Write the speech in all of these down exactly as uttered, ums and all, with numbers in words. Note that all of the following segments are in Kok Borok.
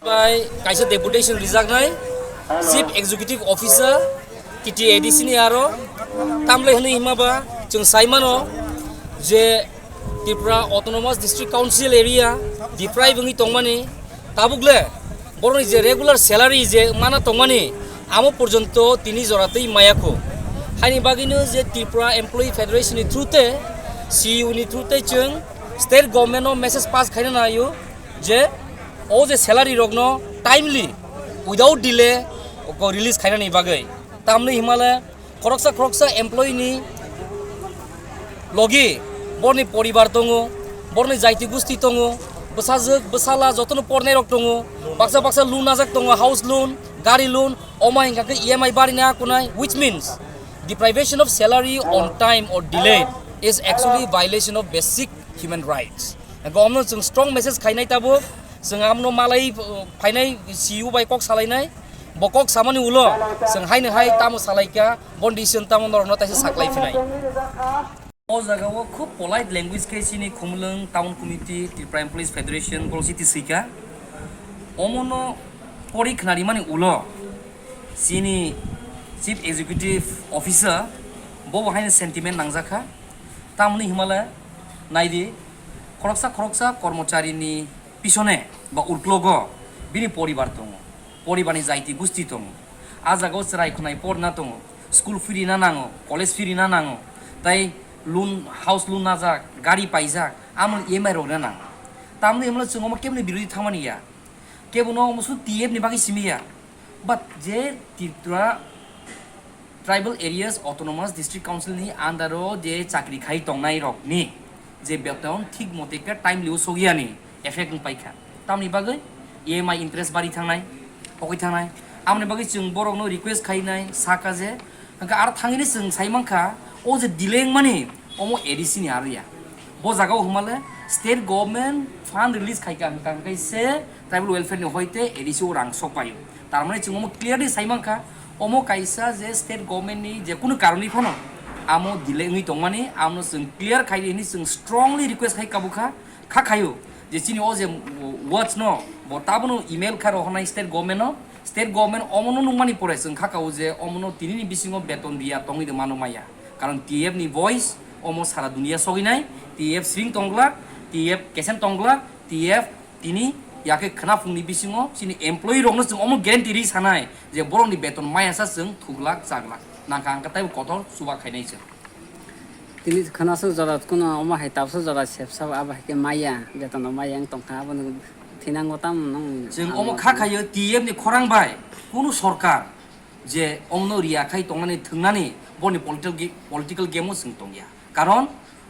Bai kaisa deputation rijaknai Chief Executive Officer T T A D C ni aro tamle hwnwi hima ba chwng sai mano je Tripura Autonomous District Council area deprive wngwi tongmani tabuk le borokni je regular salary je mana tongmani amo porjonto tini jora twi maya kho. Haini bagwino je Tripura Employee Federation ni through te C U ni through te chwng state government no message pass khaina naio je o je salary rokno timely without delay ko release khainani bagwi. Tamni himale khoroksa khoroksa employee ni logi borni poribar tongo, borni jaiti gusti tongo, bwsajwk bwsala jotono pornai rok tongo, baksa baksa loan najak tongo, house loan, gari loan, oma hingka khe E M I barina kunai, which means deprivation of salary on time or delayed is actually violation of basic human rights. Hingke omno chwng strong message khainai tabuk, chwng amno malai, uh, phainai C E O bai kok salainai, bo kok samani ulo chwng haino hai tamo salaikha, bon decision tamo norokno taisa saklai phinai. O jaga o khub polite language khe chini Khumulwng Town Committee, Tripura Employees Federation, borok chiti swikha. Omono pori khnarimani ulo chini Chief Executive Officer bo bo haino sentiment nangjakha. Tamoni himale naidi, khoroksa khoroksa kormocharini pisone ba uklogo bini poribar tongo, poribarni jaiti gusti tongo. A jagao chwrai khwnai porna tongo, school fee rina nango, college fee rina nango, tai loan, house loan najak, gari paijak, amoni E M I rok rina nango. Tamoni himle chwng omo keboni birodhi thangmani ya, kebono omo su T F ni bagwi simi ya. But je Tripura Tribal Areas Autonomous District Council ni under o je chakri khai tongnai rok ni je beton thik mote khe timely o sogiyani effect wng paikha. Tamni bagwi E M I interest bari thangnai, pokoi thangnai. Amoni bagwi chwng borokno request khainai saka je, hwnkhe aro thangini chwng sai mankha, o je delay wngmani omo A D C ni aro ya. Bo jaga o hwnmale state government fund release khaikha hwnkha hwnkhe se tribal welfare ni hoite A D C o rang sok paio. Tar mane chwng omo clearly sai mankha, omo kaisa je state government ni je kunu karoni phano amo delay wngwi tongmani, amno chwng clear khai di hwnwi chwng strongly request khai kabukha, kha khaio je chini o je words no bo tabono email kha rohornai state government no, state government omono nukmani pore chwng kha kao je omono tinini bisingo beton riya tongwi de mano maya, karon T F ni voice omo sara dunia soginai, T F sring tonglak, T F kesen tonglak, T F tini yakhe khwnaphungni bisingo chini employee rokno chwng omo guarantee ri sanai je borokni beton mayasa chwng thuglak chaglak. Nangkha hwnkhe taibo kotor chuba khainai chwng. Tini khwnasuk jora kuno omo hai tabsuk jora sepsa abo hai khe maya, beton no maya wng tongkha, abono thinango tamo nung. Chwng omo kha khaio T F ni khorang bai kunu sorkar je omno riya khai tongnani thwngnani boni political gi-, political game o chwng tongya. Karon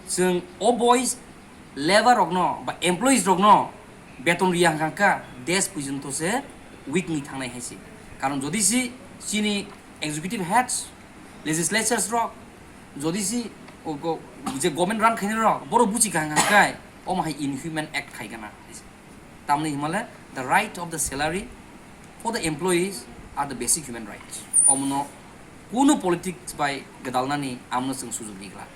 chwng o boys labour rokno ba employees rokno beton riya hwnkha kha desh puijonto se weak wngwi thangnai hai se. Karon jodi si chini executive heads, legislatures rok, jodi si o go-, je government run khainai rok, borok buchi kha hwnkha khe omo hai inhuman act khai gana. Tamni himale the right of the salary for the employees are the basic human rights. Omono kunu politics bai gwdalnani amno chwng sujuk di glak.